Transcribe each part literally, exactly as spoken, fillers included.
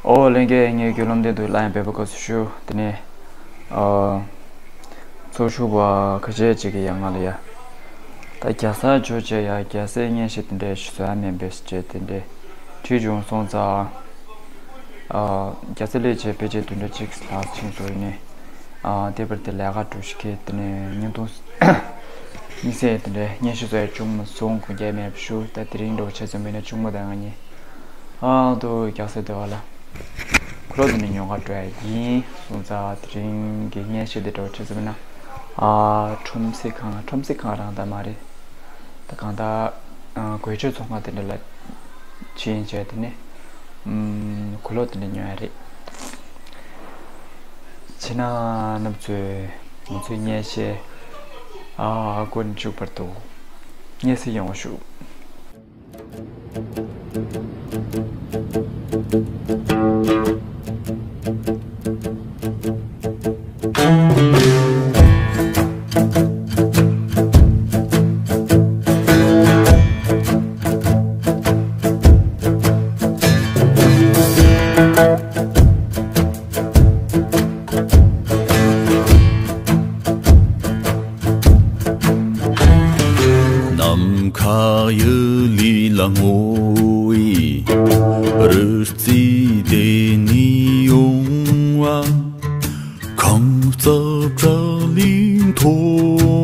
ཨོ་ལྷན་རྒྱས། ངས་རྒྱུས་ལོན་ལྡན་འདུག་ལ་ཡང་འབད་པ་དགའ་བསུ་ཞུ། དེ་ནས་ཨ། ཚོགས་ཞུགས་པ་ཁ་ཤས་ཅིག་གིས་ཡང་ང་ལ་ཡ། ད་རྒྱལ་སར་འབྱོར་བྱས་ཡ། རྒྱལ་སའི་སྙན་ཞུ་དེ་འདྲས་ཞུ་ས་མིན་པས་ཅེས་དེ་འདྲས་བྲིས་བྱུང་སོང་ཙང་། ཨ། རྒྱལ་ས་སླེབས་བྱས་ཕལ་ཆེར་བདུན་ཕྲག་གཅིག་ལྷག་ཕྱིན་སོང་ཡིན་ནའི། ཨ། དེ་བར་དུ་ལས་ཀ་འགྲོ་ཤི་ཁེ་དེ་ནས་བརྙན་ཐུང་། དམིགས་བསལ་དེ་འདྲའི་སྙན་ཞུ་ཚོ་ཡང་བྱུང་མ་སོང་། དགོངས་འགལ་མེད་པ་ཞུ། ད་དེ་རིང་འདྲ་བོ་ཆ་ཚང་མིན་ན་ཆུང་མ་དང་ང་གཉིས་ཨང་དུ་རྒྱག་ས་དེ་བ་ལ། ཁོ་ལོ་དེ་ནས་ཉོ་ག་འགྲོ་ཡ་ཡིན་སོང་ཙང་། དེ་རིང་གི་སྙན་ཞུ་དེ་འདྲ་བོ་ཆ་ཚང་མིན་ན། ཨ། ཁྲོམ་གཟིགས་ཁང་། ཁྲོམ་གཟིགས་ཁང་རང་ད་མ་རེད། ད་གང་ལྟར་ཨ། གོས་ཆེན་ཚོང་ཁང་དེ་འདྲ་ལ་ཕྱིན་བྱས་དེ་ནས་ཨམ། གོས་ལོག་དེ་འདྲ་ཉོ་ཡ་རེད། ཕྱི་ནང་རྣམ་ཚོས་ང་ཚོའི་སྙན་ཞུ་ཨ། མགོ་མཇུག་བར་དུ་སྙན་སེང་ཡོང་བ་ཞུ། ནམ་མཁའ་གཡུ་ལས་ལ་སྔོ་བའི་རི་རྩེ་དེ་ནས་ཡོང་བ། ཁང་བརྩེགས་བྲག་ལས་མཐོ་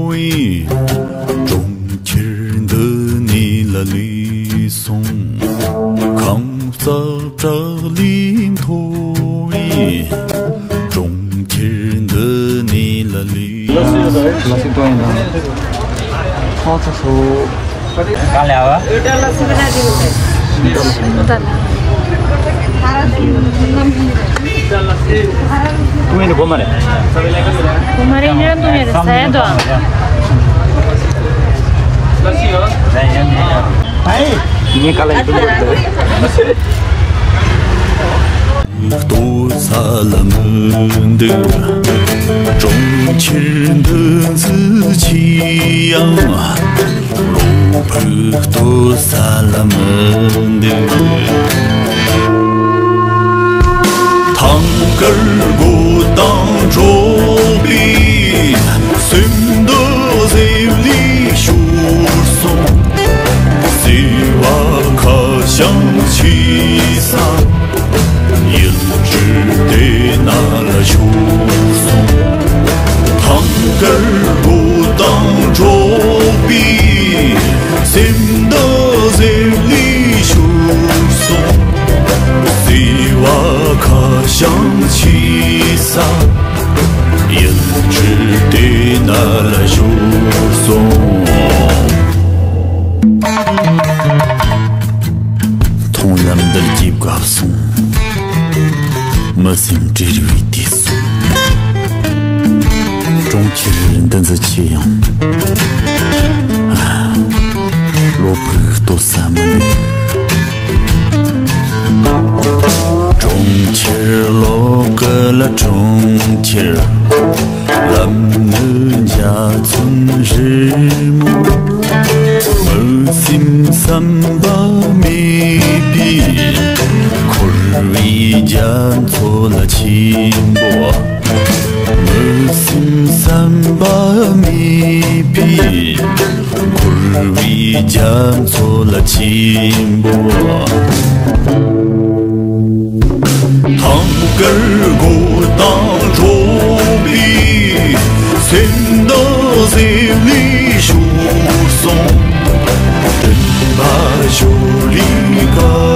བའི་གྲོང་ཁྱེར་འདི་ནས་ལ་ལུས་སོང་། ཁང་བརྩེགས་བྲག་ལས་མཐོ་བའི་གྲོང་ཁྱེར་འདི་ནས་ལ་ལུས། ལ་སི་ཏོ་ཡིན་ན། ཁོ་ཚོ་སུ། གང་ལ་བ། ཏུ་ཡིན་གོ་མ་རེད། གོ་མ་རེད། ཉོན་ཏུ་ཉོན་ས་ཡ་དོ། ཨའི། ངས་ག་ལ་ཡིན་དུ་མ་རེད། ལྟོ་ས་ལ་མི་འདུག་གྲོང་ཁྱེར་འདི་ཚོ་ཆེ་ཡང་། བློ་ཕུགས་ལྟོ་ས་ལ་མི་འདུག་ཐང་དཀར་མགོ་དང་འགྲོགས་པའི་སེམས་འདི་ཟེར་ལས་ཤོར་སོང་། བརྩེ་བ་ཁ་བྱང་ཆེ་ས། ཡུལ་གྲུ་དེ་ན་ལ་ཤོར་སོང་། ཐང་དཀར་མགོ་དང་འགྲོགས་པའི་སེམས་འདི་ཟེར་ལས་ཤོར་སོང་། བརྩེ་བ་ཁ་བྱང་ཆེ་ས། ཡུལ་གྲུ་དེ་ན་ལ་ཤོར་སོང་། མཐོང་ལམ་འདིར་སྐྱེས་བབས་སོང་། མི་སེམས་བྲལ་བའི་དུས་སུ། གྲོང་ཁྱེར་འདི་ཚོ་ཆེ་ཡང་། བློ་ཕུགས་ལྟོ་ས་མི་འདུག་གྲོང་ཁྱེར་ལོགས་ཀྱི་ལ་གྲོང་ཁྱེར། ལམ་ནི་འཇའ་ཚོན་རི་མོ། མི་སེམས་བསམ་པ་མེད་པའི་འཁོར་བའི་རྒྱ་མཚོ་ལ་ཆེན་པོ། མི་སེམས་བསམ་པ་མེད་པའི་འཁོར་བའི་རྒྱ་མཚོ་ལ་ཆེན་པོ། ཐང་དཀར་མགོ་དང་འགྲོགས་པའི་སེམས་འདི་ཟེར་ལས་ཤོར་སོང་། སྤྲིན་པ་ཞོ་ལི་ཀ་